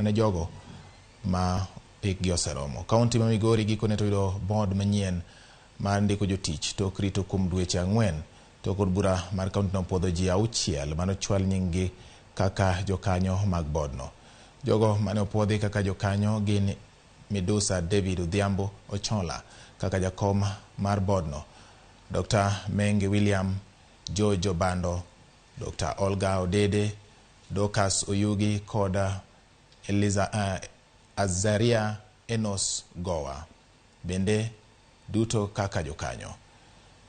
ne jogo ma hikgi oseromo. Kaunti ma Migori gikone to yudo board manyien mar ndiko jotich tok rito kuom dweche 4 tok od bura mar kaunti no puodho ji 6 manochwal nying-gi kaka jokanyo mag boardno. Jogo mane opuodhi kaka jokanyo gin Midusa David Odhiambo Ochola kaka jakom mar boardno, Dr. Menge William George Obando, Dr. Olga Odede, Dorcas Oyugi kod Eliza, Azaria Enos Gowa. Bende duto kaka jokanyo.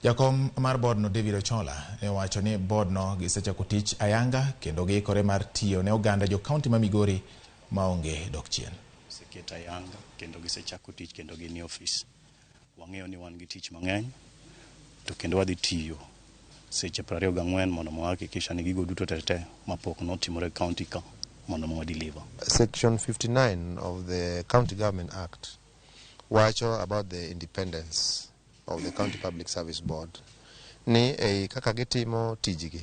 Jakom mar boardno David Ochola ne owacho ni boardno gisechako tich ayanga kendo giikore mar tiyo ne oganda jo kaunti ma Migori maonge dok chien. Oseket ayanga kendo gisechako tich kendo gin e ofis. Wang'eyo ni wan gi tich mang'eny to kendo wadhi tiyo seche 24 mondo wahakikisha ni gigo duto te mapok notimore e county ka mondo wa deliver. Section 59 of the County Government Act wacho about the independence of the County Public Service Board ni ei kaka gitimo tijgi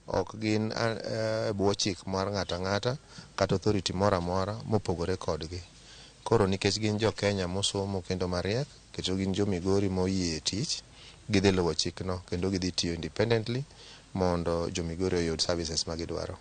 ok gin e bwo chik mar ng'ato ang'ata kata authority moro amora mopogore kodgi. Koro nikech gin jo Kenya mosomo kendo mariek kendo gin jo Migori moyie tich, gidhi luwo chikno kendo gidhi tiyo independently mondo jo Migori oyud services ma gidwaro.